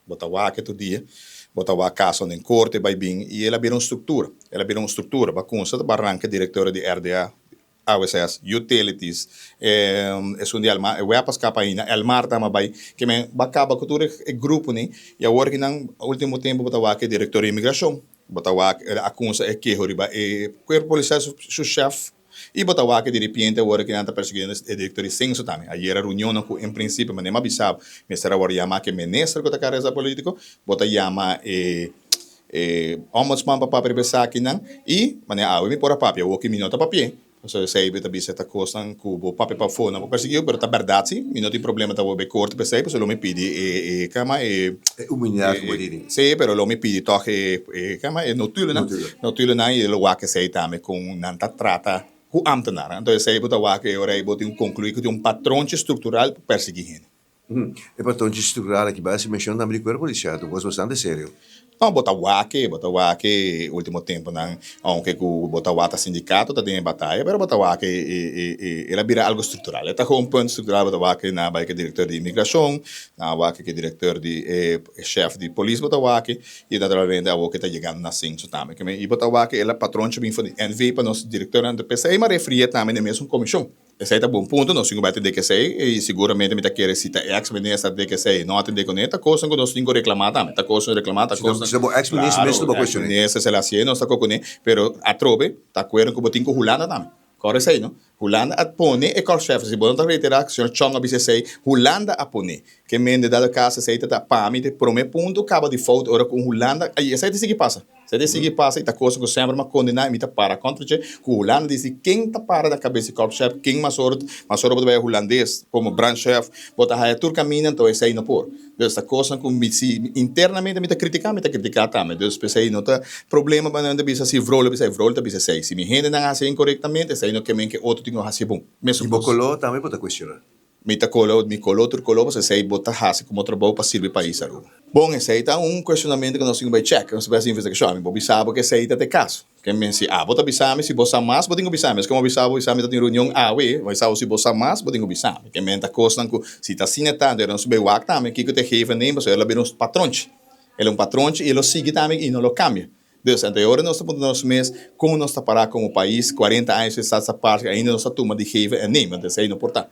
Bo ta wak tur dia, bo ta wak kasonan den korte bai bin i el a bira un struktura. El a bira un struktura. Bo a kumsa ta baranka direktorio di RDA, AWS, Utilities, esun di Elmar, e web a skapa ainda, Elmar tamba bai. Ke men bo a kaba ku tur e gruponan i awor ki nan ultimo tempu bo ta wak e direktor di imigrashon, bo ta wak el a kumsa e keho riba e kuerpo polisial su shef. I bo ta wak di ripiente awor ki nan ta persiguiendo e direktor di senso tambe. Ayer a reunionnan ku en prinsipio manera mi a bisa bo, mester a wòrdu yamá ku e minister ku ta karga politiko, bo ta yama e e ombudsman pa papia riba esakinan i manera awe mi por a papia awor ki mi no ta papi'é. Pasobra esei bo ta bisa ta kosnan ku bo papia pafó nan por persiguiu, pero ta bèrdat si, mi no tin problema ta wòrdu bai korte p'esei, pasobra lo mi pidi e e kama e. E humildad ku bo tene. Sí, pero lo mi pidi tòg e e kama e notulennan. Notulennan i lo wak esei tambe kon nan ta trata ku ámtenarnan. Anto esei bo ta wak e ora ei bo tin ku konkluí ku tin un patronchi struktural pa persiguí hende. E patronchi struktural aki bai hasi menshon tambe di kuerpo polisial, ta un kos bastante serio. No, bo ta wak e, bo ta wak e ultimo temponan, aunke ku bo ta wak ta sindikato ta den e bataya, pero bo ta wak e e e el a bira algo struktural. E ta gewoon un punt struktural, bo ta wak e nan a bai ku e direktor di imigrashon, nan a wak ku e direktor di e shef di polis bo ta wak e, i naturalmente awor ku e ta yegando na senso tambe. I bo ta wak e el a patronchi bin for di NV pa nos direktornan, p'esei mi a referié tambe na e mesun komishon. Esei ta bon punto, nos tin ku bai atendé ku esei i siguramente mi ta kere si ta ex minister atendé ku esei i no atendé kuné, ta kosnan ku nos tin ku reklamá tambe, ta kosnan reklamá, ta kosnan. Si ta bo ex minister mes ta bo kuestion'é. Claro, ex minister si el hasié nos ta kokuné, pero atrobe ta akuerdo ku bo tin ku Hulanda tambe, kòrda esei no, Hulanda a pone e korpschef, si bo no ta reiterá ku señor Chong a bisa esei, Hulanda a pone, ke mende dado kaso esei ta ta pa mi ta e promé punto kaba di fout ora ku Hulanda, i esei ta sigui pasa. Esei ta sigui pasa i ta cosa ku semper mi a kondená i mi ta para kontra dje, ku Hulanda di si ken ta para na kabes di korpschef, ken mas ora mas ora bo ta bai hulandes komo brandchef, bo ta haya tur kaminda anto esei no por. Dus ta kosnan ku mi si internamente mi ta kritiká, mi ta kritiká tambe. Dus p'esei no ta problema pa nan ta bisa si Vrolijk bisa e Vrolijk ta bisa esei. Si mi hendenan hasi inkorektamente esei no ke men ke otro tin ku hasi bon. Mesun I bo kos. koló tambe bo ta kuestioná. Mi ta kolo, mi kolo tur kolo pasobra esei bo ta hasi komo trabou pa sirbi pais Aruba. Bon, esei ta un kuestionamentu ku nos tin ku bai chèk, nos ta bai hasi investigashon. Ami bo bisa bo ku esei ta te kaso. Ke men si abo ta bisa mi si bo sa mas bo tin ku bisa mi. Eske bo bisa bo bisa mi ta tin reunion awe, bo bisa bo si bo sa mas bo tin ku bisa mi. Ke men ta kosnan ku si ta asina ta, anto nos bai wak tambe kiko ta e geven neem pasobra el a bira un patronchi. El a un patronchi i el lo sigui tambe i no lo kambia. Dus, anto e ora nos ta puntra nos mes, kon nos ta pará komo pais, kuarenta aña su Staats Aparte, ainda nos ta tuma di geven en neem, anto esei no por ta.